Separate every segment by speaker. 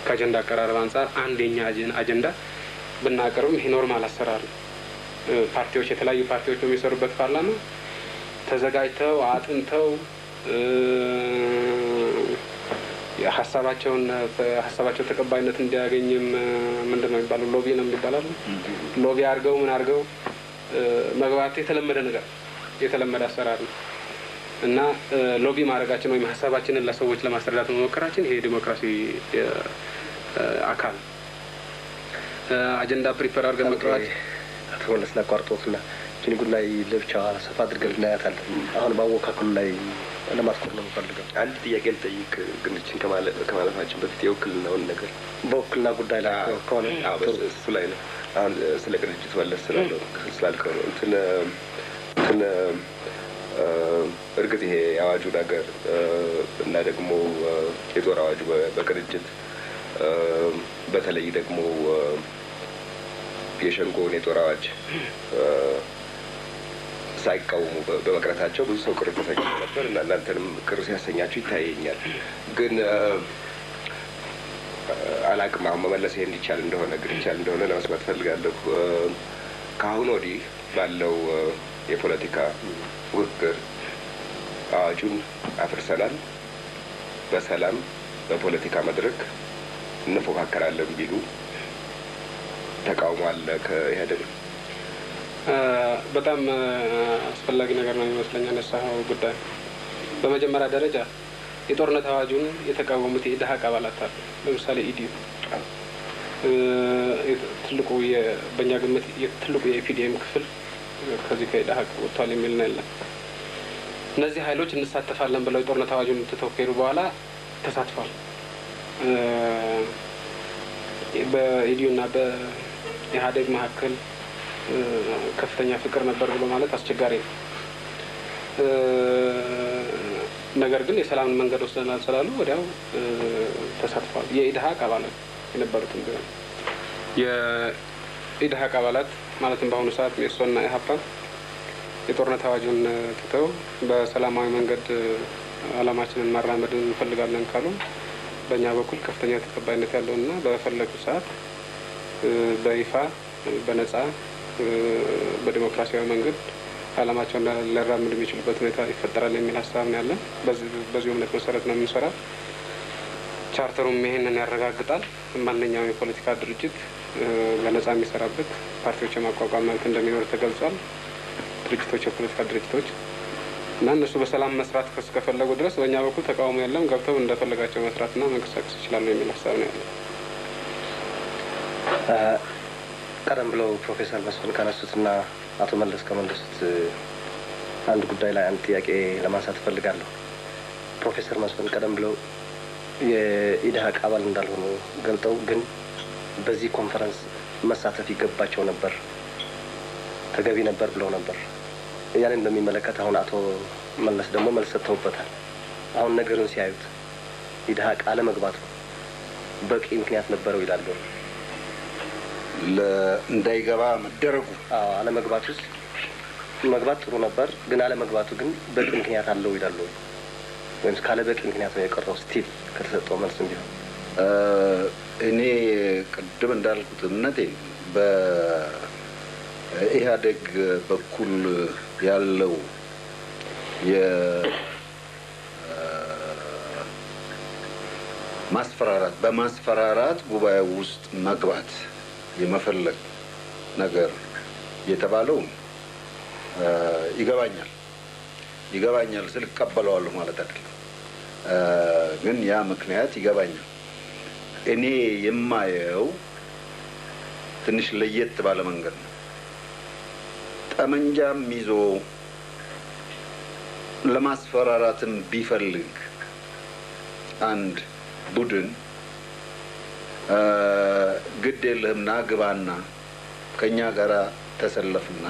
Speaker 1: ከአጀንዳ አቀራረብ አንጻር አንድ የኛ አጀንዳ ብናቀርብም ይሄ normal አሰራር ነው። ፓርቲዎች፣ የተለያዩ ፓርቲዎች በሚሰሩበት ፓርላማ ተዘጋጅተው አጥንተው ሀሳባቸውን ሀሳባቸው ተቀባይነት እንዲያገኝም ምንድን ነው የሚባለው፣ lobby ነው የሚባለው፣ lobby አድርገው ምን አድርገው መግባት የተለመደ ነገር፣ የተለመደ አሰራር ነው። እና lobby ማድረጋችን ወይም ሀሳባችንን ለሰዎች ለማስረዳት መሞከራችን ይሄ የዲሞክራሲ አካል፣ አጀንዳ prepare አድርገን መቅረባችን
Speaker 2: አቶ መለስ፣ ላቋርጦትና ይህችን ጉዳይ ለብቻዋ ሰፋ አድርገን እናያታለን። አሁን በአወካከሉ ላይ ለማትኮር ነው የምፈልገው።
Speaker 3: አንድ ጥያቄ ልጠይቅ ግን ይህችን ከማለፋችን በፊት የውክልናውን ነገር።
Speaker 2: በውክልና ጉዳይ ላይ ከሆነ
Speaker 3: እሱ ላይ ነው። አሁን ስለ ቅንጅት መለስ ስላለው ስላልከው ነው። እንትን እርግጥ ይሄ የአዋጁ ነገር እና ደግሞ የጦር አዋጁ በቅንጅት፣ በተለይ ደግሞ የሸንጎውን የጦር አዋጅ ሳይቃወሙ በመቅረታቸው ብዙ ሰው ቅር ተሰኝቶ ነበር እና እናንተንም ቅር ሲያሰኛችሁ ይታየኛል። ግን አላቅም፣ አሁን መመለስ ይሄን ይቻል እንደሆነ፣ ግን ይቻል እንደሆነ ለመስማት ፈልጋለሁ። ከአሁን ወዲህ ባለው የፖለቲካ ፉክክር አዋጁን አፍርሰናል፣ በሰላም በፖለቲካ መድረክ እንፎካከራለን ቢሉ ተቃውሞ አለ ከኢህአዴግ?
Speaker 1: በጣም አስፈላጊ ነገር ነው ይመስለኛል ያነሳኸው ጉዳይ። በመጀመሪያ ደረጃ የጦርነት አዋጁን የተቃወሙት የኢድሀቅ አባላት አሉ። ለምሳሌ ኢዲዩ፣ ትልቁ፣ በእኛ ግምት ትልቁ የ EPDM ክፍል ከዚህ ከኢድሀቅ ወጥቷል የሚል ነው ያለን። እነዚህ ኃይሎች እንሳተፋለን ብለው የጦርነት አዋጁን ትተው ከሄዱ በኋላ ተሳትፏል። በኢዲዩ እና በኢህአዴግ መካከል ከፍተኛ ፍቅር ነበር ብሎ ማለት አስቸጋሪ ነው። ነገር ግን የሰላምን መንገድ ወስደናል ስላሉ ወዲያው ተሳትፏል። የኢድሀቅ አባላት የነበሩትም ቢሆን፣ የኢድሀቅ አባላት ማለትም በአሁኑ ሰዓት ሜሶና ኢህአፓ የጦርነት አዋጁን ትተው በሰላማዊ መንገድ አላማችንን ማራመድ እንፈልጋለን ካሉ በእኛ በኩል ከፍተኛ ተቀባይነት ያለውና በፈለጉ ሰዓት በይፋ፣ በነጻ፣ በዲሞክራሲያዊ መንገድ አላማቸውን ሊያራምዱ የሚችሉበት ሁኔታ ይፈጠራል የሚል ሀሳብ ነው ያለን። በዚሁ እምነት መሰረት ነው የምንሰራው። ቻርተሩም ይሄንን ያረጋግጣል። ማንኛውም የፖለቲካ ድርጅት በነጻ የሚሰራበት፣ ፓርቲዎች የማቋቋም መብት እንደሚኖር ተገልጿል። ድርጅቶች፣ የፖለቲካ ድርጅቶች እና እነሱ በሰላም መስራት እስከፈለጉ ድረስ በእኛ በኩል ተቃውሞ የለም። ገብተው እንደፈለጋቸው መስራትና መንቀሳቀስ ይችላሉ የሚል ሀሳብ ነው ያለው።
Speaker 2: ቀደም ብለው ፕሮፌሰር መስፍን ካነሱትና አቶ መለስ ከመለሱት አንድ ጉዳይ ላይ አንድ ጥያቄ ለማንሳት እፈልጋለሁ። ፕሮፌሰር መስፍን ቀደም ብለው የኢድሀቅ አባል እንዳልሆኑ ገልጠው ግን በዚህ ኮንፈረንስ መሳተፍ ይገባቸው ነበር፣ ተገቢ ነበር ብለው ነበር። ያንን በሚመለከት አሁን አቶ መለስ ደግሞ መልስ ሰጥተውበታል። አሁን ነገሩን ሲያዩት ኢድሀቅ አለመግባቱ በቂ ምክንያት ነበረው ይላሉ?
Speaker 4: እንዳይገባ መደረጉ?
Speaker 2: አዎ፣ አለመግባቱስ፣ መግባት ጥሩ ነበር፣ ግን አለመግባቱ ግን በቂ ምክንያት አለው ይላሉ? ወይም ካለ በቂ ምክንያት ነው የቀረው still ከተሰጠው መልስም ቢሆን?
Speaker 4: እኔ ቅድም እንዳልኩት እምነቴ በኢህአዴግ በኩል ያለው የማስፈራራት፣ በማስፈራራት ጉባኤው ውስጥ መግባት የመፈለግ ነገር የተባለው ይገባኛል። ይገባኛል ስል እቀበለዋለሁ ማለት አይደለም፣ ግን ያ ምክንያት ይገባኛል። እኔ የማየው ትንሽ ለየት ባለ መንገድ ነው። ጠመንጃም ይዞ ለማስፈራራትም ቢፈልግ አንድ ቡድን ግድ የለህም ና ግባና ከኛ ጋራ ተሰለፍና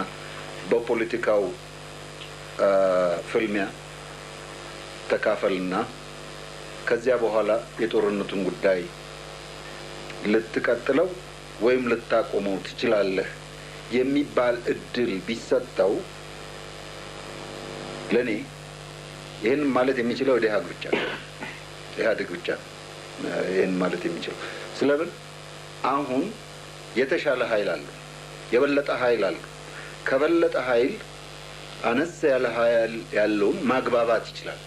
Speaker 4: በፖለቲካው ፍልሚያ ተካፈልና ከዚያ በኋላ የጦርነቱን ጉዳይ ልትቀጥለው ወይም ልታቆመው ትችላለህ የሚባል እድል ቢሰጠው፣ ለእኔ ይህን ማለት የሚችለው ኢህአዴግ ብቻ ነው። ኢህአዴግ ብቻ ነው ይህን ማለት የሚችለው። ስለምን አሁን የተሻለ ኃይል አለው፣ የበለጠ ኃይል አለው። ከበለጠ ኃይል አነስ ያለ ኃይል ያለውን ማግባባት ይችላል።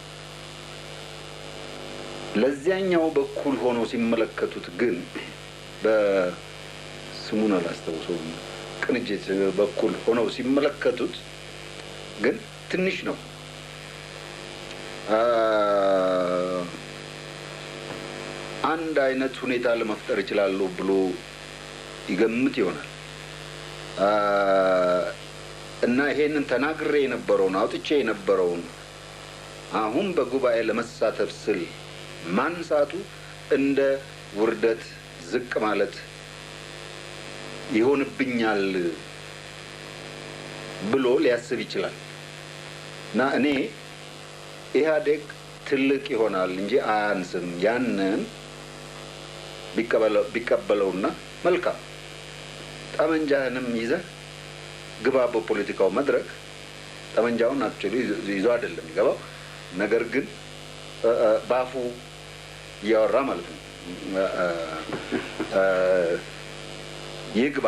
Speaker 4: ለዚያኛው በኩል ሆኖ ሲመለከቱት ግን በስሙን አላስታውሰውም፣ ቅንጅት በኩል ሆነው ሲመለከቱት ግን ትንሽ ነው። አንድ አይነት ሁኔታ ለመፍጠር ይችላሉ ብሎ ይገምት ይሆናል እና ይሄንን ተናግሬ የነበረውን አውጥቼ የነበረውን አሁን በጉባኤ ለመሳተፍ ስል ማንሳቱ እንደ ውርደት ዝቅ ማለት ይሆንብኛል ብሎ ሊያስብ ይችላል። እና እኔ ኢህአዴግ ትልቅ ይሆናል እንጂ አያንስም። ያንን ቢቀበለውና መልካም ጠመንጃህንም ይዘህ ግባ በፖለቲካው መድረክ። ጠመንጃውን actually ይዞ አይደለም ይገባው፣ ነገር ግን ባፉ እያወራ ማለት ነው። ይግባ፣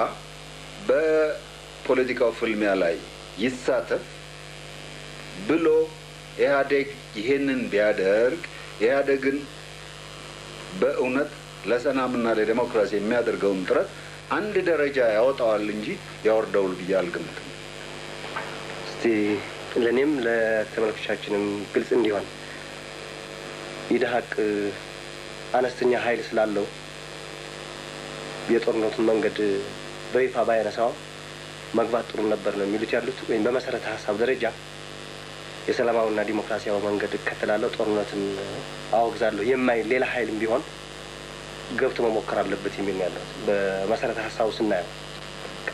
Speaker 4: በፖለቲካው ፍልሚያ ላይ ይሳተፍ ብሎ ኢህአዴግ ይሄንን ቢያደርግ ኢህአዴግን በእውነት ለሰላምና ለዲሞክራሲ የሚያደርገውን ጥረት አንድ ደረጃ ያወጣዋል እንጂ ያወርደዋል ብዬ አልገምትም።
Speaker 2: እስቲ ለኔም ለተመልካቾቻችንም ግልጽ እንዲሆን ኢድሃቅ አነስተኛ ኃይል ስላለው የጦርነቱን መንገድ በይፋ ባይነሳው መግባት ጥሩ ነበር ነው የሚሉት ያሉት፣ ወይም በመሰረተ ሀሳብ ደረጃ የሰላማዊና ዲሞክራሲያዊ መንገድ እከተላለሁ፣ ጦርነትን አወግዛለሁ የማይል ሌላ ኃይልም ቢሆን ገብቶ መሞከር አለበት የሚል ነው ያለው። በመሰረተ ሀሳቡ ስናየው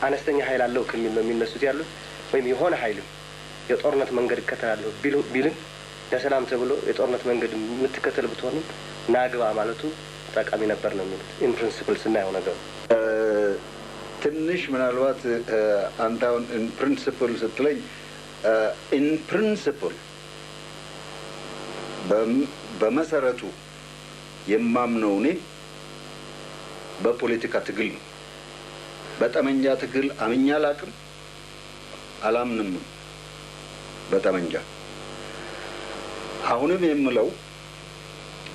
Speaker 2: አነስተኛ ኃይል አለው ከሚል ነው የሚነሱት ያሉት። ወይም የሆነ ኃይልም የጦርነት መንገድ እከተላለሁ ቢልም ለሰላም ተብሎ የጦርነት መንገድ የምትከተል ብትሆንም ናግባ ማለቱ ጠቃሚ ነበር ነው የሚሉት። in principle ስናየው ነገሩ
Speaker 4: ትንሽ ምናልባት አንተ አሁን in principle ስትለኝ in principle በመሰረቱ የማምነው እኔ በፖለቲካ ትግል ነው። በጠመንጃ ትግል አምኜ አላቅም፣ አላምንም በጠመንጃ። አሁንም የምለው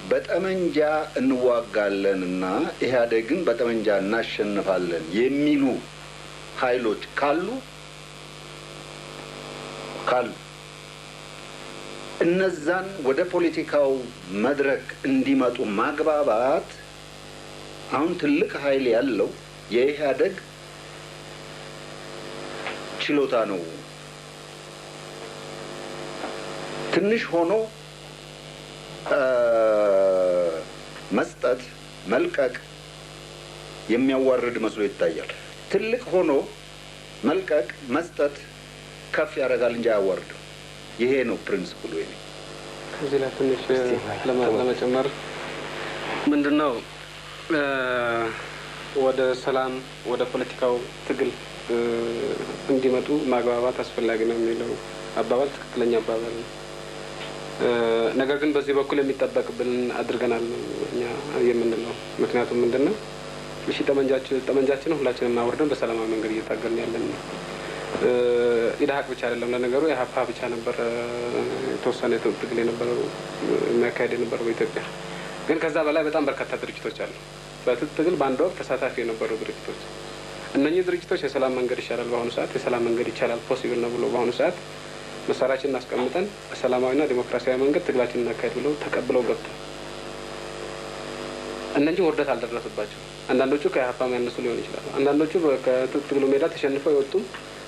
Speaker 4: በጠመንጃ እንዋጋለንና ኢህአዴግን በጠመንጃ እናሸንፋለን የሚሉ ኃይሎች ካሉ እነዛን ወደ ፖለቲካው መድረክ እንዲመጡ ማግባባት አሁን ትልቅ ኃይል ያለው የኢህአዴግ ችሎታ ነው። ትንሽ ሆኖ መስጠት መልቀቅ የሚያዋርድ መስሎ ይታያል። ትልቅ ሆኖ መልቀቅ መስጠት ከፍ ያደርጋል እንጂ አያዋርድም። ይሄ ነው principle ኡ። ይሄ
Speaker 1: ከዚህ ላይ ትንሽ ለመጨመር ምንድነው ወደ ሰላም ወደ ፖለቲካው ትግል እንዲመጡ ማግባባት አስፈላጊ ነው የሚለው አባባል ትክክለኛ አባባል ነው። ነገር ግን በዚህ በኩል የሚጠበቅብን አድርገናል እኛ የምንለው። ምክንያቱም ምንድነው እሺ ጠመንጃችንን ሁላችንም አውርደን በሰላማዊ መንገድ እየታገልን ያለን ነው። ኢድሃቅ ብቻ አይደለም ለነገሩ ኢህአፓ ብቻ ነበር የተወሰነ ትግል የነበረው የሚያካሄድ የነበረው በኢትዮጵያ። ግን ከዛ በላይ በጣም በርካታ ድርጅቶች አሉ በትግል በአንድ ወቅት ተሳታፊ የነበሩ ድርጅቶች። እነኚህ ድርጅቶች የሰላም መንገድ ይሻላል፣ በአሁኑ ሰዓት የሰላም መንገድ ይቻላል possible ነው ብሎ በአሁኑ ሰዓት መሳሪያችንን አስቀምጠን በሰላማዊና ዲሞክራሲያዊ መንገድ ትግላችንን እናካሄድ ብለው ተቀብለው ገብተው እነኚህ ውርደት አልደረሰባቸው። አንዳንዶቹ ከኢህአፓም ያነሱ ሊሆን ይችላሉ። አንዳንዶቹ ከትግሉ ሜዳ ተሸንፈው የወጡም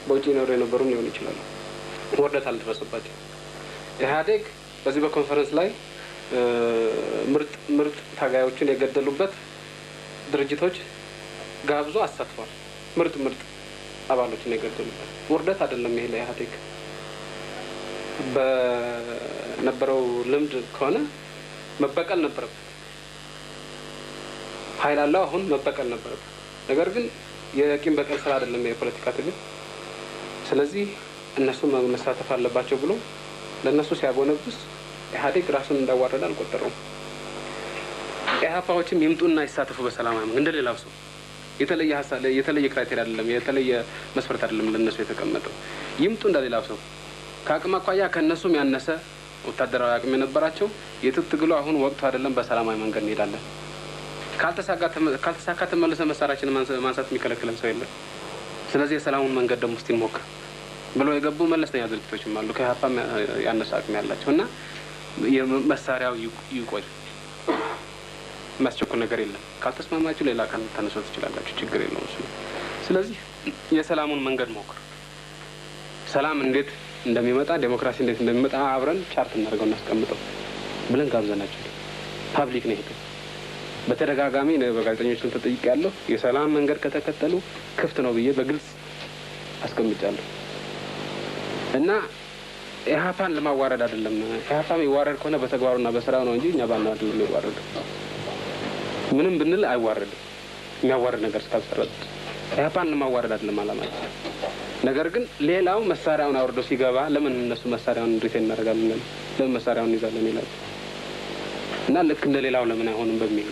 Speaker 1: በውጭ ይኖሩ የነበሩም ሊሆኑ ይችላሉ። ውርደት አልደረሰባቸው። ኢህአዴግ በዚህ በኮንፈረንስ ላይ ምርጥ ምርጥ ታጋዮችን የገደሉበት ድርጅቶች ጋብዞ አሳትፏል። ምርጥ ምርጥ አባሎችን የገደሉበት ውርደት አይደለም ይሄ ለኢህአዴግ። በነበረው ልምድ ከሆነ መበቀል ነበረበት። ኃይል አለው አሁን መበቀል ነበረበት። ነገር ግን የቂም በቀል ስራ አይደለም የፖለቲካ ትግል። ስለዚህ እነሱ መሳተፍ አለባቸው ብሎ ለነሱ ሲያጎነብስ ኢህአዴግ ራሱን እንዳዋረደ አልቆጠረውም። ኢህአፓዎችም ይምጡና ይሳተፉ በሰላማዊ መንገድ እንደሌላው ሰው። የተለየ ሀሳብ፣ የተለየ criteria አይደለም፣ የተለየ መስፈርት አይደለም ለነሱ የተቀመጠው። ይምጡ እንደሌላው ሰው። ከአቅም አኳያ ከእነሱም ያነሰ ወታደራዊ አቅም የነበራቸው፣ የትጥቅ ትግሉ አሁን ወቅቱ አይደለም፣ በሰላማዊ መንገድ እንሄዳለን። ካልተሳካ ተመልሰን መሳሪያችንን ማንሳት የሚከለክለን ሰው የለም። ስለዚህ የሰላሙን መንገድ ደግሞ እስቲ እንሞክር ብለው የገቡ መለስተኛ ድርጅቶችም አሉ፣ ከኢህአፓም ያነሰ አቅም ያላቸው። እና መሳሪያው ይቆይ፣ የሚያስቸኩል ነገር የለም። ካልተስማማችሁ ሌላ ቀን ተነሶ ትችላላችሁ፣ ችግር የለውም እሱ። ስለዚህ የሰላሙን መንገድ ሞክር። ሰላም እንዴት እንደሚመጣ፣ ዴሞክራሲ እንዴት እንደሚመጣ አብረን chart እናደርገው፣ እናስቀምጠው ብለን ጋብዘናቸው public ነው ይሄ። በተደጋጋሚ በጋዜጠኞችም ተጠይቄያለሁ። የሰላም መንገድ ከተከተሉ ክፍት ነው ብዬ በግልጽ አስቀምጫለሁ። እና ኢህአፓን ለማዋረድ አይደለም። ኢህአፓ የሚዋረድ ከሆነ በተግባሩና በስራው ነው እንጂ እኛ ባና አይደለም የሚዋረድ። ምንም ብንል አይዋረድም። የሚያዋርድ ነገር እስካልሰራ ኢህአፓን ለማዋረድ አይደለም አላማችን። ነገር ግን ሌላው መሳሪያውን አውርዶ ሲገባ ለምን እነሱ መሳሪያውን retain እናደርጋለን፣ ለምን መሳሪያውን እንይዛለን ይላል። እና ልክ እንደ ሌላው ለምን አይሆንም በሚል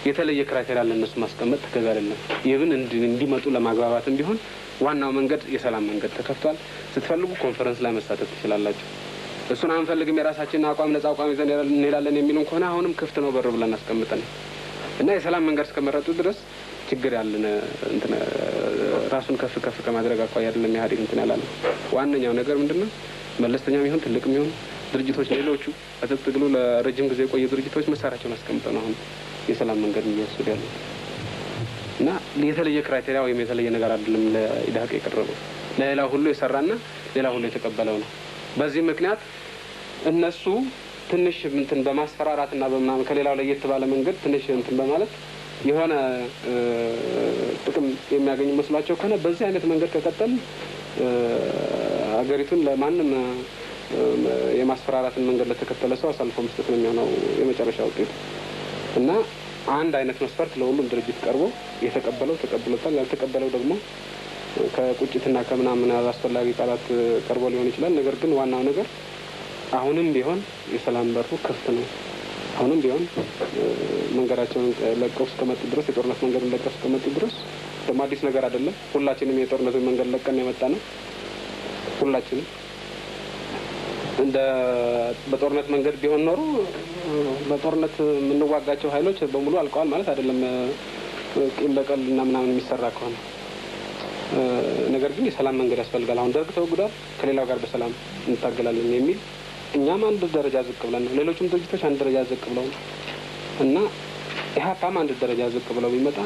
Speaker 1: የተለየ criteria ለእነሱ ማስቀመጥ ተገቢ አይደለም። ይህን እንዲመጡ ለማግባባትም ቢሆን ዋናው መንገድ የሰላም መንገድ ተከፍቷል። ስትፈልጉ ኮንፈረንስ ላይ መሳተፍ ትችላላችሁ። እሱን አንፈልግም፣ የራሳችንን አቋም፣ ነጻ አቋም ይዘን እንሄዳለን የሚሉን ከሆነ አሁንም ክፍት ነው በሩ ብለን አስቀምጠን እና የሰላም መንገድ እስከመረጡ ድረስ ችግር ያለን እንትን ራሱን ከፍ ከፍ ከማድረግ አኳያ አይደለም ኢህአዴግ እንትን ያላለ። ዋነኛው ነገር ምንድን ነው? መለስተኛም ይሁን ትልቅም ይሁን ድርጅቶች፣ ሌሎቹ በትጥቅ ትግሉ ለረጅም ጊዜ የቆዩ ድርጅቶች መሳሪያቸውን አስቀምጠው ነው አሁን የሰላም መንገድ እየወሰዱ ያሉት። እና የተለየ criteria ወይም የተለየ ነገር አይደለም ለኢድሃቅ የቀረበው፣ ለሌላው ሁሉ የሰራና ሌላ ሁሉ የተቀበለው ነው። በዚህ ምክንያት እነሱ ትንሽ እንትን በማስፈራራትና በምናምን ከሌላው ለየት ባለ መንገድ ትንሽ እንትን በማለት የሆነ ጥቅም የሚያገኙ መስሏቸው ከሆነ፣ በዚህ አይነት መንገድ ከቀጠል ሀገሪቱን ለማንም የማስፈራራትን መንገድ ለተከተለ ሰው አሳልፎ መስጠት ነው የሚሆነው የመጨረሻ ውጤቱ። እና አንድ አይነት መስፈርት ለሁሉም ድርጅት ቀርቦ የተቀበለው ተቀብሎታል፣ ያልተቀበለው ደግሞ ከቁጭትና ከምናምን አላስፈላጊ ቃላት ቀርቦ ሊሆን ይችላል። ነገር ግን ዋናው ነገር አሁንም ቢሆን የሰላም በሩ ክፍት ነው። አሁንም ቢሆን መንገዳቸውን ለቀው እስከመጡ ድረስ፣ የጦርነት መንገዱን ለቀው እስከመጡ ድረስ፣ ደግሞ አዲስ ነገር አይደለም። ሁላችንም የጦርነትን መንገድ ለቀን የመጣ ነው። ሁላችንም እንደ በጦርነት መንገድ ቢሆን ኖሮ በጦርነት የምንዋጋቸው ኃይሎች በሙሉ አልቀዋል ማለት አይደለም፣ ቂም በቀል እና ምናምን የሚሰራ ከሆነ። ነገር ግን የሰላም መንገድ ያስፈልጋል። አሁን ደርግ ተወግዷል፣ ከሌላው ጋር በሰላም እንታገላለን የሚል እኛም አንድ ደረጃ ዝቅ ብለን ነው። ሌሎችም ድርጅቶች አንድ ደረጃ ዝቅ ብለው ነው። እና ኢህአፓም አንድ ደረጃ ዝቅ ብለው ቢመጣ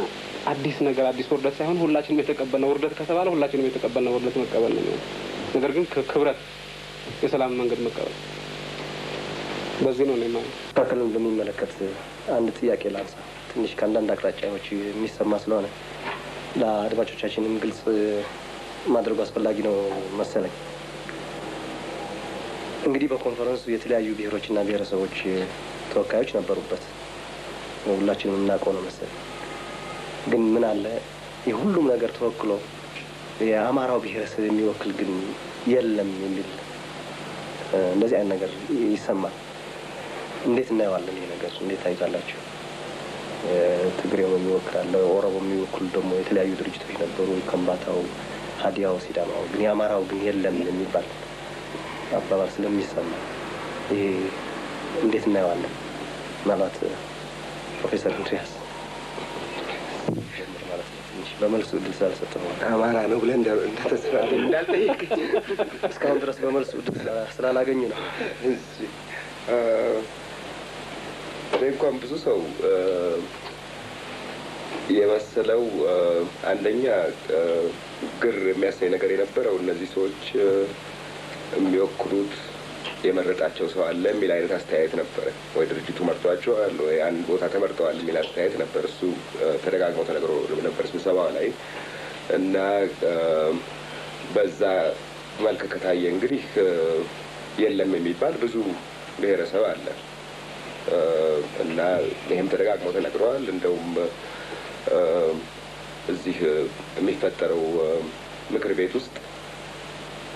Speaker 1: አዲስ ነገር፣ አዲስ ውርደት ሳይሆን ሁላችንም የተቀበልነው ውርደት ከተባለ ሁላችንም የተቀበልነው ውርደት መቀበል ነው። ነገር ግን ክብረት የሰላም መንገድ መቀበል በዚህ ነው ነው የማየው።
Speaker 2: መካከልን በሚመለከት አንድ ጥያቄ ላንሳ። ትንሽ ከአንዳንድ አቅጣጫዎች የሚሰማ ስለሆነ ለአድማጮቻችንም ግልጽ ማድረጉ አስፈላጊ ነው መሰለኝ። እንግዲህ በኮንፈረንሱ የተለያዩ ብሔሮችና ብሔረሰቦች ተወካዮች ነበሩበት። ሁላችንም የምናውቀው ነው መሰለኝ። ግን ምን አለ፣ የሁሉም ነገር ተወክሎ የአማራው ብሔረሰብ የሚወክል ግን የለም የሚል እንደዚህ አይነት ነገር ይሰማል። እንዴት እናየዋለን? ይሄ ነገር እንዴት ታዩታላችሁ? ትግሬው የሚወክል አለ፣ ኦሮሞ የሚወክሉ ደግሞ የተለያዩ ድርጅቶች ነበሩ፣ ከምባታው፣ ሀዲያው፣ ሲዳማው፣ ግን የአማራው ግን የለም የሚባል አባባል ስለሚሰማ ይሄ እንዴት እናየዋለን? ምናልባት ፕሮፌሰር እንድሪያስ ጀምር ማለት ነው። ትንሽ በመልሱ እድል ስላልሰጠሁ
Speaker 3: አማራ ነው ብለህ እንደተስፋ እንዳልጠይቅ
Speaker 2: እስካሁን ድረስ በመልሱ እድል ስላላገኙ ነው።
Speaker 3: እሺ፣ እኔ እንኳን ብዙ ሰው የመሰለው አንደኛ ግር የሚያሰኝ ነገር የነበረው እነዚህ ሰዎች የሚወክሉት የመረጣቸው ሰው አለ የሚል አይነት አስተያየት ነበረ። ወይ ድርጅቱ መርጧቸዋል ወይ አንድ ቦታ ተመርጠዋል የሚል አስተያየት ነበር። እሱ ተደጋግሞ ተነግሮ ነበር ስብሰባው ላይ። እና በዛ መልክ ከታየ እንግዲህ የለም የሚባል ብዙ ብሔረሰብ አለ እና ይህም ተደጋግሞ ተነግረዋል። እንደውም እዚህ የሚፈጠረው ምክር ቤት ውስጥ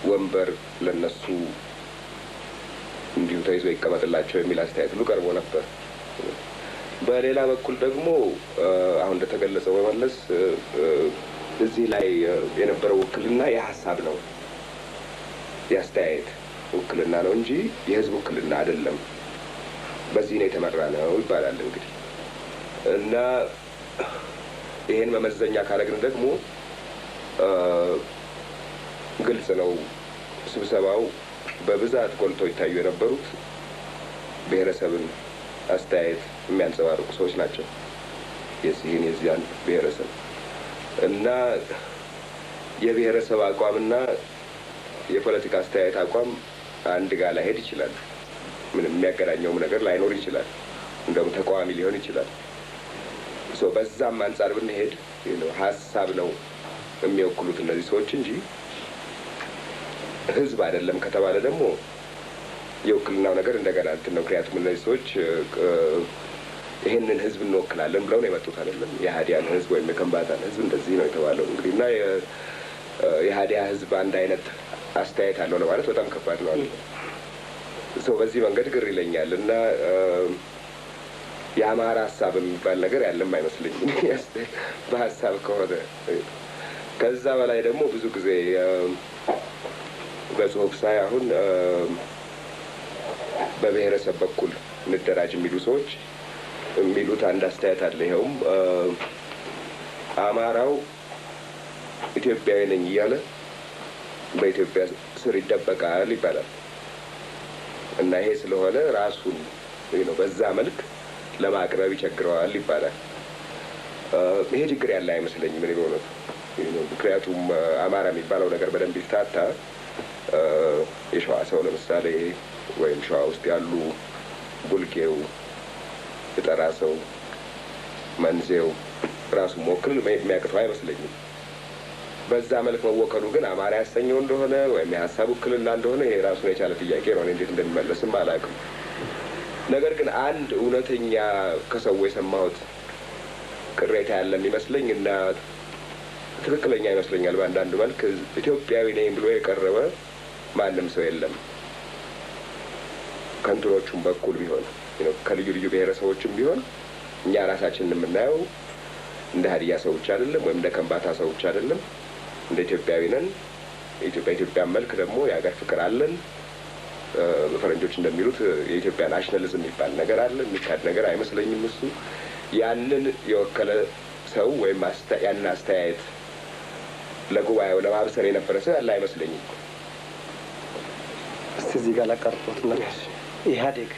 Speaker 3: ወንበር ለነሱ እንዲሁ ተይዞ ይቀመጥላቸው የሚል አስተያየት ሁሉ ቀርቦ ነበር። በሌላ በኩል ደግሞ አሁን እንደተገለጸው በመለስ እዚህ ላይ የነበረው ውክልና የሀሳብ ነው፣ የአስተያየት ውክልና ነው እንጂ የህዝብ ውክልና አይደለም። በዚህ ነው የተመራ ነው ይባላል እንግዲህ። እና ይሄን መመዘኛ ካደረግን ደግሞ ግልጽ ነው፣ ስብሰባው በብዛት ጎልተው ይታዩ የነበሩት ብሔረሰብን አስተያየት የሚያንጸባርቁ ሰዎች ናቸው። የዚህን የዚያን ብሔረሰብ እና የብሔረሰብ አቋምና የፖለቲካ አስተያየት አቋም አንድ ጋር ላይሄድ ይችላል። ምንም የሚያገናኘውም ነገር ላይኖር ይችላል። እንደውም ተቃዋሚ ሊሆን ይችላል። So በዛም አንጻር ብንሄድ ሀሳብ ነው የሚወክሉት እነዚህ ሰዎች እንጂ ህዝብ አይደለም ከተባለ ደግሞ የውክልናው ነገር እንደገና እንትን ነው። ምክንያቱም እነዚህ ሰዎች ይሄንን ህዝብ እንወክላለን ብለው ነው የመጡት አይደለም። የሀዲያን ህዝብ ወይም የከምባታን ህዝብ እንደዚህ ነው የተባለው እንግዲህ። እና የሀዲያ ህዝብ አንድ አይነት አስተያየት አለው ለማለት በጣም ከባድ ነው አለ። So በዚህ መንገድ ግር ይለኛል። እና የአማራ ሀሳብ የሚባል ነገር ያለም አይመስለኝም በሀሳብ ከሆነ። ከዛ በላይ ደግሞ ብዙ ጊዜ በጽሁፍ ሳይ አሁን በብሔረሰብ በኩል እንደራጅ የሚሉ ሰዎች የሚሉት አንድ አስተያየት አለ። ይኸውም አማራው ኢትዮጵያዊ ነኝ እያለ በኢትዮጵያ ስር ይደበቃል ይባላል። እና ይሄ ስለሆነ ራሱን ነው በዛ መልክ ለማቅረብ ይቸግረዋል ይባላል። ይሄ ችግር ያለ አይመስለኝም እኔ በእውነቱ። ምክንያቱም አማራ የሚባለው ነገር በደንብ ይፍታታ፣ የሸዋ ሰው ለምሳሌ ወይም ሸዋ ውስጥ ያሉ ቡልጌው፣ የጠራ ሰው፣ መንዜው ራሱ መወክል የሚያቅተው አይመስለኝም። በዛ መልክ መወከሉ ግን አማራ ያሰኘው እንደሆነ ወይም የሀሳብ ውክልና እንደሆነ ይሄ ራሱን የቻለ ጥያቄ ነው። እንዴት እንደሚመለስም አላውቅም። ነገር ግን አንድ እውነተኛ ከሰው የሰማሁት ቅሬታ ያለ የሚመስለኝ እና ትክክለኛ ይመስለኛል በአንዳንድ መልክ፣ ኢትዮጵያዊ ነኝ ብሎ የቀረበ ማንም ሰው የለም። ከእንትኖቹም በኩል ቢሆን፣ ከልዩ ልዩ ብሔረሰቦችም ቢሆን፣ እኛ ራሳችንን የምናየው እንደ ሀዲያ ሰዎች አይደለም ወይም እንደ ከምባታ ሰዎች አይደለም፣ እንደ ኢትዮጵያዊ ነን። በኢትዮጵያ መልክ ደግሞ የሀገር ፍቅር አለን። ፈረንጆች እንደሚሉት የኢትዮጵያ nationalism የሚባል ነገር አለ። የሚካድ ነገር አይመስለኝም እሱ። ያንን የወከለ ሰው ወይም ያንን አስተያየት ለጉባኤው ለማብሰር የነበረ ሰው ያለ አይመስለኝም።
Speaker 2: እስቲ እዚህ ጋር ላቋርጦትና ኢህአዴግ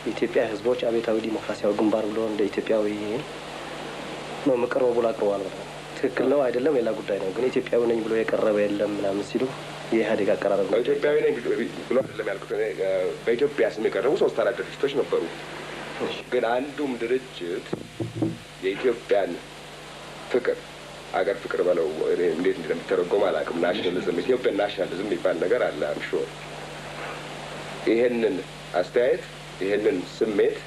Speaker 2: የኢትዮጵያ ሕዝቦች አብዮታዊ ዲሞክራሲያዊ ግንባር ብሎ እንደ ኢትዮጵያዊ ነው የምቀርበው ብሎ አቅርበዋል ማለት ነው። ትክክል ነው አይደለም ሌላ ጉዳይ ነው። ግን ኢትዮጵያዊ ነኝ ብሎ የቀረበ የለም ምናምን ሲሉ የኢህአዴግ አቀራረብ ነው።
Speaker 3: ኢትዮጵያዊ ነኝ ብሎ አይደለም ያልኩት። በኢትዮጵያ ስም የቀረቡ ሶስት አራት ድርጅቶች ነበሩ። ግን አንዱም ድርጅት የኢትዮጵያን ፍቅር፣ አገር ፍቅር በለው እንዴት እንደሚተረጎም አላውቅም። Nationalism፣ Ethiopian nationalism የሚባል ነገር አለ። I'm sure ይሄንን አስተያየት፣ ይሄንን ስሜት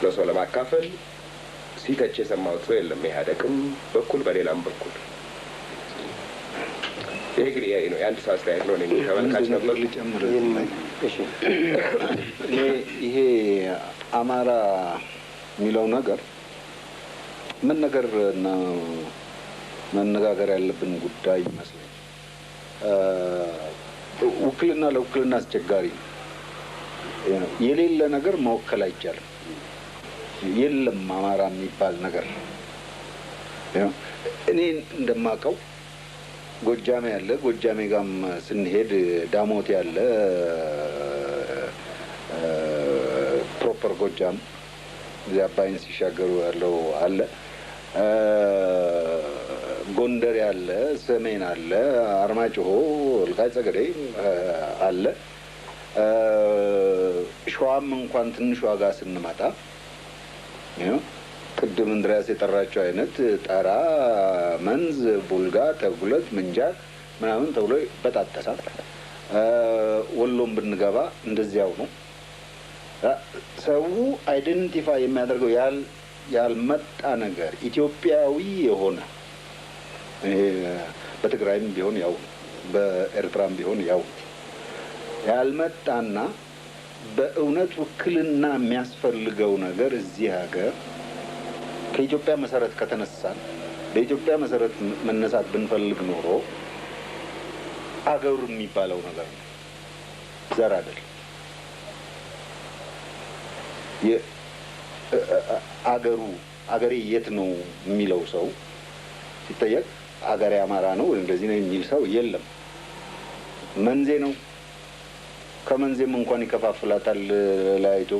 Speaker 3: ለሰው ለማካፈል ሲተች የሰማሁት ሰው የለም። ኢህአዴግም በኩል በሌላም በኩል። ይሄ ግን ይሄ ነው የአንድ ሰው አስተያየት ነው። እኔ ተመልካች ነበር።
Speaker 4: ልጨምር። እኔ ይሄ አማራ የሚለው ነገር ምን ነገር እና መነጋገር ያለብን ጉዳይ ይመስለኛል። ውክልና ለውክልና አስቸጋሪ ነው። የሌለ ነገር መወከል አይቻልም። የለም አማራ የሚባል ነገር። እኔ እንደማውቀው ጎጃሜ ያለ፣ ጎጃሜ ጋም ስንሄድ ዳሞት ያለ፣ proper ጎጃም እዚህ አባይን ሲሻገሩ ያለው አለ፣ ጎንደር ያለ፣ ሰሜን አለ፣ አርማጭሆ፣ ወልቃይት ጠገዴ አለ። ሸዋም እንኳን ትንሽ ዋጋ ስንመጣ ቅድም እንድሪያስ የጠራቸው አይነት ጠራ፣ መንዝ፣ ቡልጋ፣ ተጉለት፣ ምንጃር ምናምን ተብሎ ይበጣጠሳል። ወሎም ብንገባ እንደዚያው ነው። ሰው identify የሚያደርገው ያልመጣ ነገር ኢትዮጵያዊ የሆነ በትግራይም ቢሆን ያው፣ በኤርትራም ቢሆን ያው፣ ያልመጣና በእውነት ውክልና የሚያስፈልገው ነገር እዚህ ሀገር ከኢትዮጵያ መሰረት ከተነሳን፣ በኢትዮጵያ መሰረት መነሳት ብንፈልግ ኖሮ አገሩ የሚባለው ነገር ነው፣ ዘር አይደለም። አገሩ አገሬ የት ነው የሚለው ሰው ሲጠየቅ አገሬ አማራ ነው ወይ እንደዚህ ነው የሚል ሰው የለም። መንዜ ነው። ከመንዜም እንኳን ይከፋፍላታል ለያይቶ።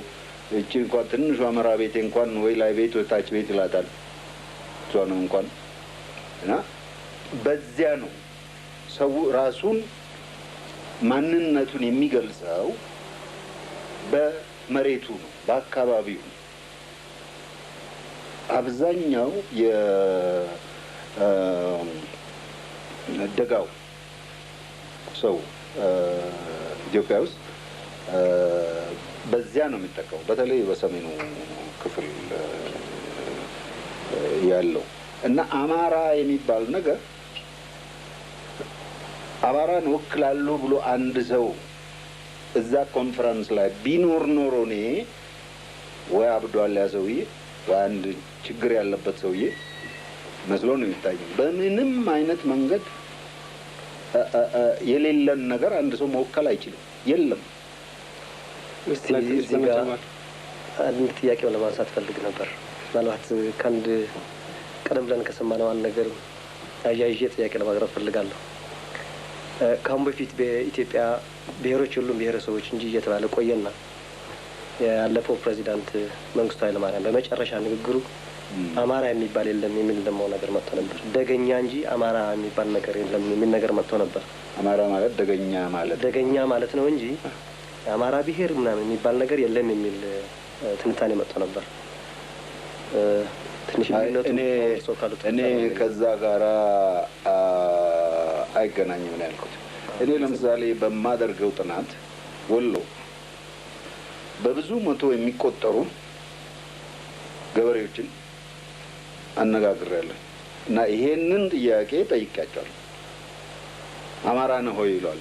Speaker 4: እቺ እንኳን ትንሿ መራ ቤቴ እንኳን ወይ ላይ ቤት ወይ ታች ቤት ይላታል። እሷንም እንኳን እና በዚያ ነው ሰው ራሱን ማንነቱን የሚገልጸው፣ በመሬቱ ነው፣ በአካባቢው ነው። አብዛኛው የደጋው ሰው ኢትዮጵያ ውስጥ በዚያ ነው የሚጠቀመው፣ በተለይ በሰሜኑ ክፍል ያለው። እና አማራ የሚባል ነገር፣ አማራን ወክላለሁ ብሎ አንድ ሰው እዛ ኮንፈረንስ ላይ ቢኖር ኖሮ እኔ ወይ አብዷል ያ ሰውዬ ወይ አንድ ችግር ያለበት ሰውዬ መስሎ ነው የሚታየው። በምንም አይነት መንገድ የሌለን ነገር አንድ ሰው መወከል አይችልም። የለም።
Speaker 2: እስቲ እዚህ ጋር አንድ ጥያቄ ለማንሳት ፈልግ ነበር። ምናልባት ከአንድ ቀደም ብለን ከሰማነው አንድ ነገር አያይዤ ጥያቄ ለማቅረብ ፈልጋለሁ። ከአሁን በፊት በኢትዮጵያ ብሔሮች የሉም፣ ብሔረሰቦች እንጂ እየተባለ ቆየና ያለፈው ፕሬዚዳንት መንግስቱ ኃይለማርያም በመጨረሻ ንግግሩ አማራ የሚባል የለም የሚል ደግሞ ነገር መጥቶ ነበር። ደገኛ እንጂ አማራ የሚባል ነገር የለም የሚል ነገር መጥቶ ነበር።
Speaker 4: አማራ ማለት ደገኛ ማለት
Speaker 2: ደገኛ ማለት ነው እንጂ አማራ ብሔር ምናምን የሚባል ነገር የለም የሚል ትንታኔ መጥቶ ነበር። ትንሽ ልዩነቱ
Speaker 4: እኔ ከዛ ጋራ አይገናኝም ነው ያልኩት። እኔ ለምሳሌ በማደርገው ጥናት ወሎ በብዙ መቶ የሚቆጠሩ ገበሬዎችን አነጋግሬያለሁ እና ይሄንን ጥያቄ ጠይቄያቸዋለሁ። አማራ ነህ ሆይ ይሏል።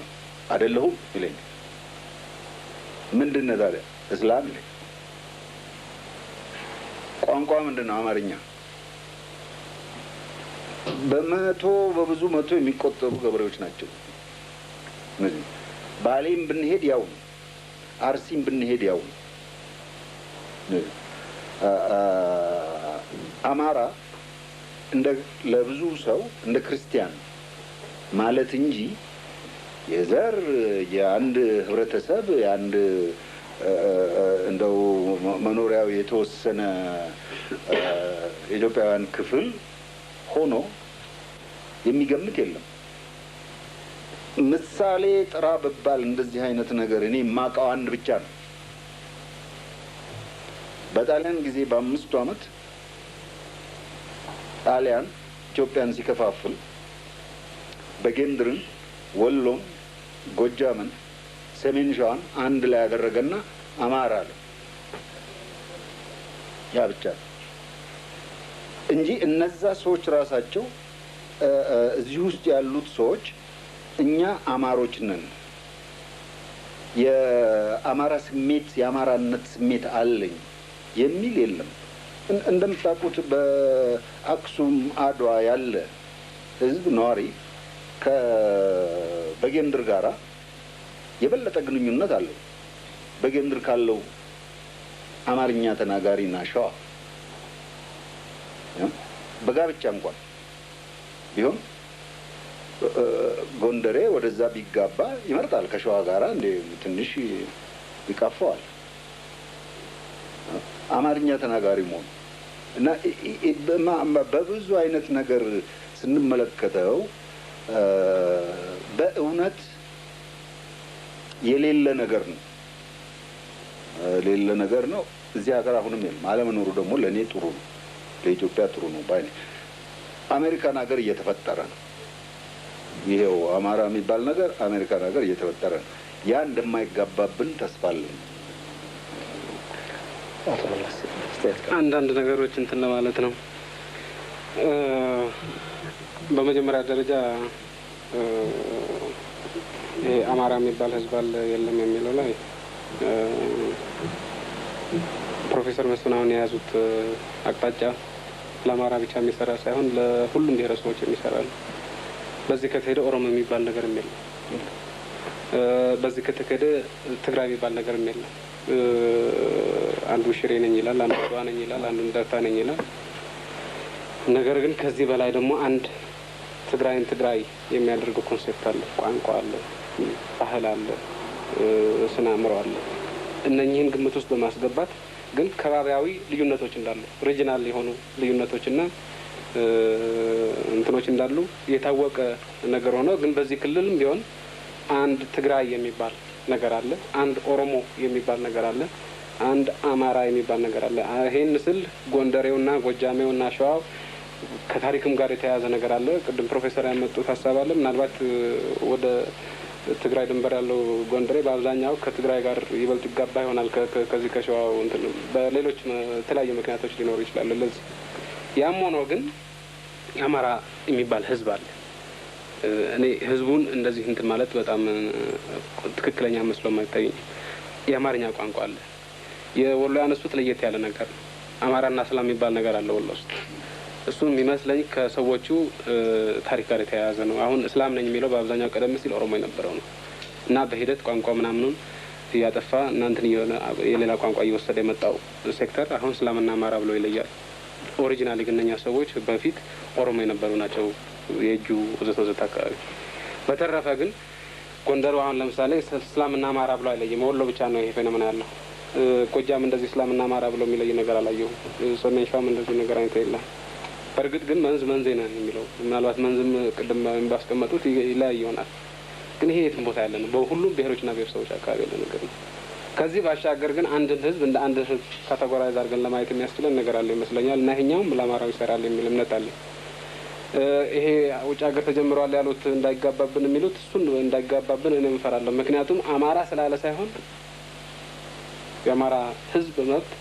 Speaker 4: አይደለሁም ይለኛል። ምንድን ነህ ታዲያ? እስላም ይለኛል። ቋንቋ ምንድን ነው? አማርኛ። በመቶ በብዙ መቶ የሚቆጠሩ ገበሬዎች ናቸው። እነዚህ ባሌም ብንሄድ ያው ነው። አርሲም ብንሄድ ያው ነው። አማራ እንደ ለብዙ ሰው እንደ ክርስቲያን ማለት እንጂ የዘር፣ የአንድ ህብረተሰብ፣ የአንድ እንደው መኖሪያው የተወሰነ የኢትዮጵያውያን ክፍል ሆኖ የሚገምት የለም። ምሳሌ ጥራ ብባል እንደዚህ አይነት ነገር እኔ የማውቀው አንድ ብቻ ነው። በጣሊያን ጊዜ በ5ቱ ዓመት ጣሊያን ኢትዮጵያን ሲከፋፍል በጌምድርን፣ ወሎም፣ ጎጃምን፣ ሰሜን ሸዋን አንድ ላይ ያደረገና አማራ አለ። ያ ብቻ ነው እንጂ እነዛ ሰዎች ራሳቸው፣ እዚህ ውስጥ ያሉት ሰዎች እኛ አማሮች ነን፣ የአማራ ስሜት፣ የአማራነት ስሜት አለኝ የሚል የለም። እንደምታውቁት በአክሱም አድዋ ያለ ህዝብ ነዋሪ ከበጌምድር ጋራ የበለጠ ግንኙነት አለው። በጌምድር ካለው አማርኛ ተናጋሪና ሸዋ በጋብቻ እንኳን ቢሆን ጎንደሬ ወደዛ ቢጋባ ይመርጣል። ከሸዋ ጋራ እንደ ትንሽ ይቀፈዋል። አማርኛ ተናጋሪ መሆኑ እና በብዙ አይነት ነገር ስንመለከተው በእውነት የሌለ ነገር ነው። የሌለ ነገር ነው። እዚህ ሀገር አሁንም የለም። አለመኖሩ ደግሞ ለእኔ ጥሩ ነው፣ ለኢትዮጵያ ጥሩ ነው ባይ ነኝ። አሜሪካን ሀገር እየተፈጠረ ነው። ይሄው አማራ የሚባል ነገር አሜሪካን ሀገር እየተፈጠረ ነው። ያ እንደማይጋባብን ተስፋ አለኝ።
Speaker 2: አቶ መለስ አስተያየት ካለ።
Speaker 1: አንዳንድ ነገሮች እንትን ለማለት ነው። በመጀመሪያ ደረጃ ይሄ አማራ የሚባል ህዝብ አለ የለም የሚለው ላይ ፕሮፌሰር መስፍን አሁን የያዙት አቅጣጫ ለአማራ ብቻ የሚሰራ ሳይሆን ለሁሉም ብሔረሰቦች የሚሰራ ነው። በዚህ ከተሄደ ኦሮሞ የሚባል ነገር የለም። በዚህ ከተሄደ ትግራይ የሚባል ነገር የለም። አንዱ ሽሬ ነኝ ይላል፣ አንዱ አድዋ ነኝ ይላል፣ አንዱ እንደርታ ነኝ ይላል። ነገር ግን ከዚህ በላይ ደግሞ አንድ ትግራይን ትግራይ የሚያደርገው concept አለ፣ ቋንቋ አለ፣ ባህል አለ፣ ስነ አእምሮ አለ። እነኚህን ግምት ውስጥ በማስገባት ግን ከባቢያዊ ልዩነቶች እንዳሉ፣ regional የሆኑ ልዩነቶችና እንትኖች እንዳሉ የታወቀ ነገር ሆኖ ግን በዚህ ክልልም ቢሆን አንድ ትግራይ የሚባል ነገር አለ፣ አንድ ኦሮሞ የሚባል ነገር አለ፣ አንድ አማራ የሚባል ነገር አለ። ይሄን ስል ጎንደሬውና ጎጃሜውና ሸዋው ከታሪክም ጋር የተያያዘ ነገር አለ። ቅድም ፕሮፌሰር ያመጡት ሀሳብ አለ። ምናልባት ወደ ትግራይ ድንበር ያለው ጎንደሬ በአብዛኛው ከትግራይ ጋር ይበልጥ ይጋባ ይሆናል ከዚህ ከሸዋው እንትን፣ በሌሎች የተለያዩ ምክንያቶች ሊኖሩ ይችላሉ። ለዚህ ያም ሆኖ ግን አማራ የሚባል ህዝብ አለ። እኔ ህዝቡን እንደዚህ እንትን ማለት በጣም ትክክለኛ መስሎ አይታየኝም። የአማርኛ ቋንቋ አለ። የወሎ ያነሱት ለየት ያለ ነገር ነው። አማራና እስላም የሚባል ነገር አለ ወሎ ውስጥ። እሱ የሚመስለኝ ከሰዎቹ ታሪክ ጋር የተያያዘ ነው። አሁን እስላም ነኝ የሚለው በአብዛኛው ቀደም ሲል ኦሮሞ የነበረው ነው እና በሂደት ቋንቋ ምናምኑን እያጠፋ እናንትን እየሆነ የሌላ ቋንቋ እየወሰደ የመጣው ሴክተር አሁን እስላምና አማራ ብሎ ይለያል። Originally ግን እነኛ ሰዎች በፊት ኦሮሞ የነበሩ ናቸው፣ የእጁ ወዘተ ወዘተ አካባቢ። በተረፈ ግን ጎንደሩ አሁን ለምሳሌ እስላምና አማራ ብሎ አይለይም። ወሎ ብቻ ነው ይሄ phenomena ያለው። ጎጃም እንደዚህ እስላምና አማራ ብሎ የሚለይ ነገር አላየሁም። ሰሜን ሸዋም እንደዚህ ነገር አይነት የለም። በእርግጥ ግን መንዝ መንዜ ነው የሚለው፣ ምናልባት መንዝም ቅድም ባስቀመጡት ይለያይ ይሆናል። ግን ይሄ የትም ቦታ ያለ ነው። በሁሉም ብሔሮችና ብሔረሰቦች አካባቢ ያለ ነገር ነው። ከዚህ ባሻገር ግን አንድን ህዝብ እንደ አንድ ህዝብ categorize አድርገን ለማየት የሚያስችለን ነገር አለ ይመስለኛል እና ይሄኛውም ለአማራው ይሰራል የሚል እምነት አለ። ይሄ ውጭ ሀገር ተጀምሯል ያሉት እንዳይጋባብን የሚሉት፣ እሱን እንዳይጋባብን እኔም እፈራለሁ። ምክንያቱም አማራ ስላለ ሳይሆን የአማራ ህዝብ መብት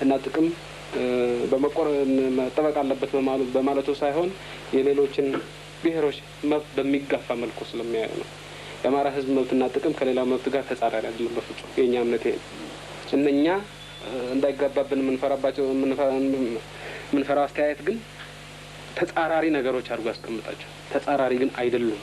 Speaker 1: እና ጥቅም በመቆር መጠበቅ አለበት በማለቱ ሳይሆን የሌሎችን ብሔሮች መብት በሚጋፋ መልኩ ስለሚያዩ ነው። የአማራ ህዝብ መብትና ጥቅም ከሌላው መብት ጋር ተጻራሪ አይደለም በፍጹም። የእኛ እምነት ይሄ ነው። እነኛ እንዳይጋባብን የምንፈራባቸው የምንፈራው አስተያየት ግን ተጻራሪ ነገሮች አድርጎ ያስቀምጣቸው። ተጻራሪ ግን አይደሉም።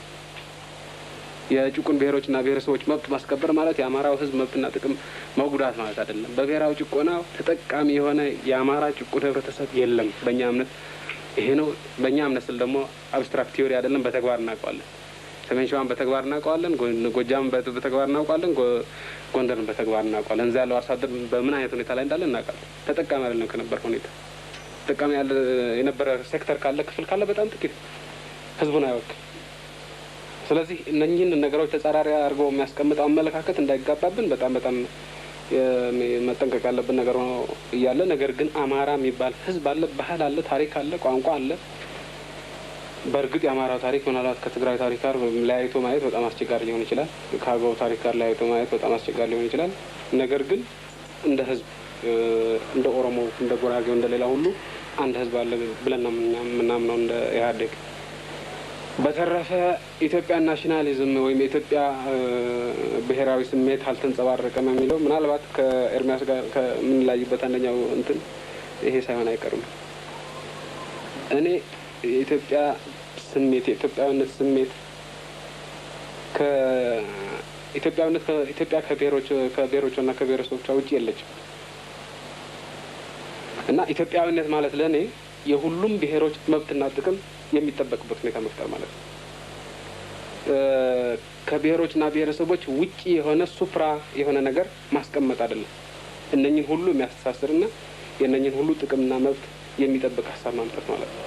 Speaker 1: የጭቁን ብሔሮችና ብሔረሰቦች መብት ማስከበር ማለት የአማራው ህዝብ መብትና ጥቅም መጉዳት ማለት አይደለም። በብሔራዊ ጭቆና ተጠቃሚ የሆነ የአማራ ጭቁን ህብረተሰብ የለም። በእኛ እምነት ይሄ ነው። በእኛ እምነት ስል ደግሞ abstract theory አይደለም፣ በተግባር እናውቀዋለን። ሰሜን ሸዋን በተግባር እናውቀዋለን፣ ጎጃምን በተግባር እናውቀዋለን፣ ጎንደርን በተግባር እናውቀዋለን። እዛ ያለው አርሶ አደር በምን አይነት ሁኔታ ላይ እንዳለ እናውቃለን። ተጠቃሚ አይደለም ከነበረ ሁኔታ። ተጠቃሚ ያለ የነበረ ሴክተር ካለ፣ ክፍል ካለ በጣም ጥቂት፣ ህዝቡን አይወክል። ስለዚህ እነኚህን ነገሮች ተጻራሪ አድርገው የሚያስቀምጠው አመለካከት እንዳይጋባብን በጣም በጣም መጠንቀቅ ያለብን ነገር ሆኖ እያለ ነገር ግን አማራ የሚባል ህዝብ አለ፣ ባህል አለ፣ ታሪክ አለ፣ ቋንቋ አለ። በእርግጥ የአማራው ታሪክ ምናልባት ከትግራይ ታሪክ ጋር ለያይቶ ማየት በጣም አስቸጋሪ ሊሆን ይችላል። ከአገው ታሪክ ጋር ለያይቶ ማየት በጣም አስቸጋሪ ሊሆን ይችላል። ነገር ግን እንደ ህዝብ፣ እንደ ኦሮሞ፣ እንደ ጉራጌው፣ እንደ ሌላ ሁሉ አንድ ህዝብ አለ ብለን ነው የምናምነው እንደ ኢህአዴግ። በተረፈ ኢትዮጵያ nationalism ወይም የኢትዮጵያ ብሔራዊ ስሜት አልተንጸባረቀም የሚለው ምናልባት ከኤርሚያስ ጋር ከምንለያይበት አንደኛው እንትን ይሄ ሳይሆን አይቀርም። እኔ የኢትዮጵያ ስሜት፣ የኢትዮጵያዊነት ስሜት፣ ከኢትዮጵያዊነት ኢትዮጵያ ከብሔሮች ከብሔሮቿና ከብሔረሰቦቿ ውጭ የለችም እና ኢትዮጵያዊነት ማለት ለእኔ የሁሉም ብሔሮች መብትና ጥቅም የሚጠበቅበት ሁኔታ መፍጠር ማለት ነው። ከብሔሮችና ብሔረሰቦች ውጭ የሆነ supra የሆነ ነገር ማስቀመጥ አይደለም። እነኝን ሁሉ የሚያስተሳስርና የእነኝን ሁሉ ጥቅምና መብት የሚጠብቅ ሀሳብ ማምጣት ማለት ነው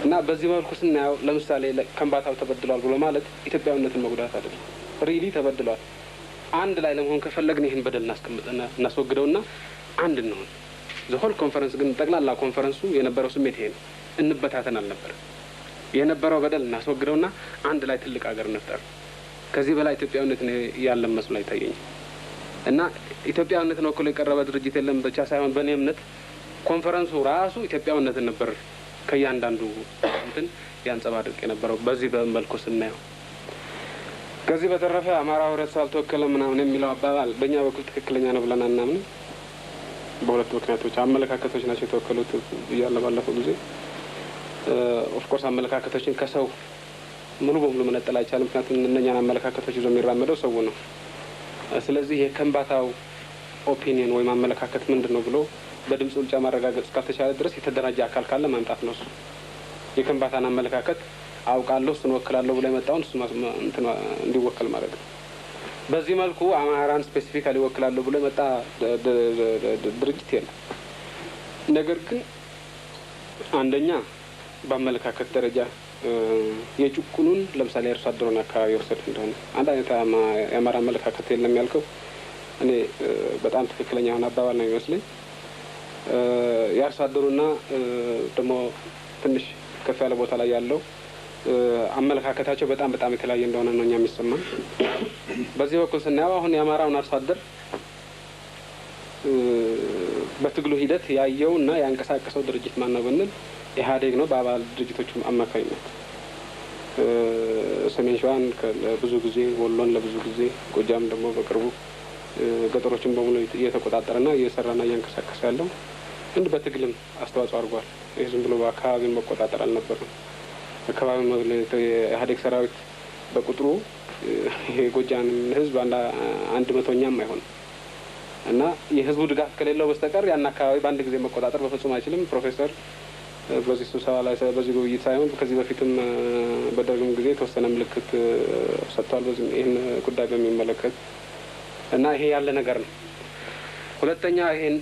Speaker 1: እና በዚህ መልኩ ስናየው ለምሳሌ ከምባታው ተበድሏል ብሎ ማለት ኢትዮጵያዊነትን መጉዳት አይደለም። Really ተበድሏል። አንድ ላይ ለመሆን ከፈለግን ይህን በደል እናስቀምጥና እናስወግደውና አንድ እንሆን። The whole conference ግን ጠቅላላ ኮንፈረንሱ የነበረው ስሜት ይሄ ነው። እንበታተን አልነበረ። የነበረው በደል እናስወግደውና አንድ ላይ ትልቅ ሀገር እንፍጠር። ከዚህ በላይ ኢትዮጵያዊነት ያለን መስሎ አይታየኝም። እና ኢትዮጵያዊነትን ወክሎ የቀረበ ድርጅት የለም ብቻ ሳይሆን በእኔ እምነት ኮንፈረንሱ ራሱ ኢትዮጵያዊነትን ነበር ከእያንዳንዱ እንትን ያንጸባርቅ የነበረው በዚህ በመልኩ ስናየው። ከዚህ በተረፈ አማራ ህብረተሰብ አልተወከለም ምናምን የሚለው አባባል በእኛ በኩል ትክክለኛ ነው ብለን አናምንም። በሁለት ምክንያቶች፣ አመለካከቶች ናቸው የተወከሉት ብያለሁ ባለፈው ጊዜ። Of course አመለካከቶችን ከሰው ሙሉ በሙሉ መነጠል አይቻልም። ምክንያቱም እነኛን አመለካከቶች ይዞ የሚራመደው ሰው ነው። ስለዚህ የከምባታው opinion ወይም አመለካከት ምንድን ነው ብሎ በድምፅ ብልጫ ማረጋገጥ እስካልተቻለ ድረስ የተደራጀ አካል ካለ ማምጣት ነው። እሱ የከምባታን አመለካከት አውቃለሁ፣ እሱን ወክላለሁ ብሎ የመጣውን እሱ እንዲወከል ማድረግ ነው። በዚህ መልኩ አማራን specifically ወክላለሁ ብሎ የመጣ ድርጅት የለም። ነገር ግን አንደኛ በአመለካከት ደረጃ የጭቁኑን፣ ለምሳሌ የአርሶ አደሩን አካባቢ የወሰድ እንደሆነ አንድ አይነት የአማራ አመለካከት የለም ያልከው እኔ በጣም ትክክለኛ የሆነ አባባል ነው የሚመስለኝ። የአርሶ አደሩና ደግሞ ትንሽ ከፍ ያለ ቦታ ላይ ያለው አመለካከታቸው በጣም በጣም የተለያየ እንደሆነ ነው እኛ የሚሰማን። በዚህ በኩል ስናየው አሁን የአማራውን አርሶ አደር በትግሉ ሂደት ያየው እና ያንቀሳቀሰው ድርጅት ማን ነው ብንል ኢህአዴግ ነው፣ በአባል ድርጅቶቹ አማካኝነት። ሰሜን ሸዋን ለብዙ ጊዜ፣ ወሎን ለብዙ ጊዜ፣ ጎጃም ደግሞ በቅርቡ ገጠሮችን በሙሉ እየተቆጣጠረና እየሰራና እያንቀሳቀሰ ያለው እንድ በትግልም አስተዋጽኦ አድርጓል። ይህ ዝም ብሎ በአካባቢውን መቆጣጠር አልነበረም። አካባቢ የኢህአዴግ ሰራዊት በቁጥሩ የጎጃም ህዝብ አንድ መቶኛም አይሆንም እና የህዝቡ ድጋፍ ከሌለው በስተቀር ያን አካባቢ በአንድ ጊዜ መቆጣጠር በፍጹም አይችልም። ፕሮፌሰር በዚህ ስብሰባ ላይ፣ በዚህ ውይይት ሳይሆን ከዚህ በፊትም በደርግም ጊዜ የተወሰነ ምልክት ሰጥቷል፣ በዚህ ይህን ጉዳይ በሚመለከት እና ይሄ ያለ ነገር ነው። ሁለተኛ ይሄን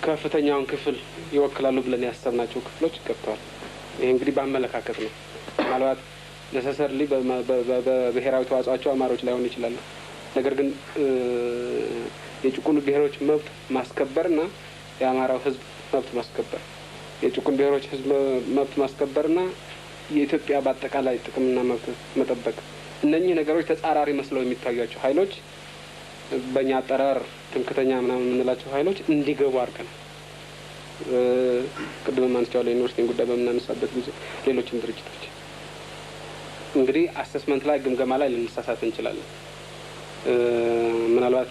Speaker 1: ከፍተኛውን ክፍል ይወክላሉ ብለን ያሰብናቸው ክፍሎች ገብተዋል። ይሄ እንግዲህ በአመለካከት ነው። ምናልባት necessarily በብሔራዊ ተዋጽኦቸው አማሮች ላይሆኑ ይችላሉ። ነገር ግን የጭቁኑ ብሔሮች መብት ማስከበርና የአማራው ህዝብ መብት ማስከበር፣ የጭቁን ብሔሮች ህዝብ መብት ማስከበርና የኢትዮጵያ በአጠቃላይ ጥቅምና መብት መጠበቅ፣ እነኚህ ነገሮች ተጻራሪ መስለው የሚታያቸው ኃይሎች፣ በእኛ አጠራር ትምክተኛ ምናምን የምንላቸው ኃይሎች እንዲገቡ አድርገናል። ቅድም አንስቼዋለሁ የዩኒቨርሲቲን ጉዳይ በምናነሳበት ጊዜ። ሌሎችም ድርጅቶች እንግዲህ assessment ላይ፣ ግምገማ ላይ ልንሳሳት እንችላለን። ምናልባት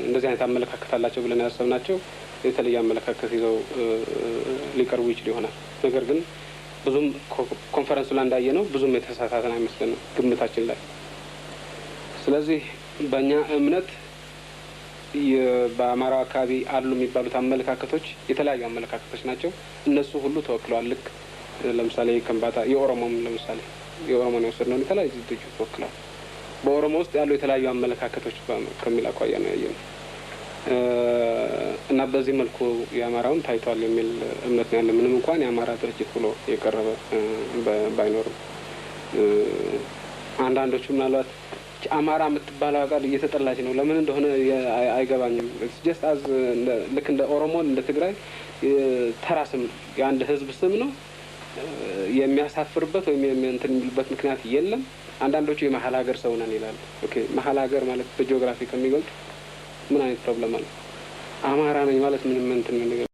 Speaker 1: እንደዚህ አይነት አመለካከት አላቸው ብለን ያሰብናቸው የተለየ አመለካከት ይዘው ሊቀርቡ ይችል ይሆናል። ነገር ግን ብዙም ኮንፈረንሱ ላይ እንዳየነው ብዙም የተሳሳትን አይመስለንም ግምታችን ላይ። ስለዚህ በእኛ እምነት በአማራው አካባቢ አሉ የሚባሉት አመለካከቶች የተለያዩ አመለካከቶች ናቸው። እነሱ ሁሉ ተወክለዋል። ልክ ለምሳሌ ከምባታ፣ የኦሮሞም፣ ለምሳሌ የኦሮሞን የወሰድነው የተለያዩ ድርጅቶች ተወክለዋል። በኦሮሞ ውስጥ ያሉ የተለያዩ አመለካከቶች ከሚል አኳያ ነው ያየነው እና በዚህ መልኩ የአማራውን ታይቷል የሚል እምነት ነው ያለ። ምንም እንኳን የአማራ ድርጅት ብሎ የቀረበ ባይኖርም፣ አንዳንዶቹ ምናልባት አማራ የምትባለው ቃል እየተጠላች ነው። ለምን እንደሆነ አይገባኝም። Just as ልክ እንደ ኦሮሞ፣ እንደ ትግራይ ተራ ስም ነው፣ የአንድ ህዝብ ስም ነው። የሚያሳፍርበት ወይም እንትን የሚሉበት ምክንያት የለም። አንዳንዶቹ የመሀል ሀገር ሰው ነን ይላሉ። Okay፣ መሀል ሀገር ማለት በጂኦግራፊ ከሚገልጹ ምን አይነት problem አለ? አማራ ነኝ ማለት ምንም እንትን ነገር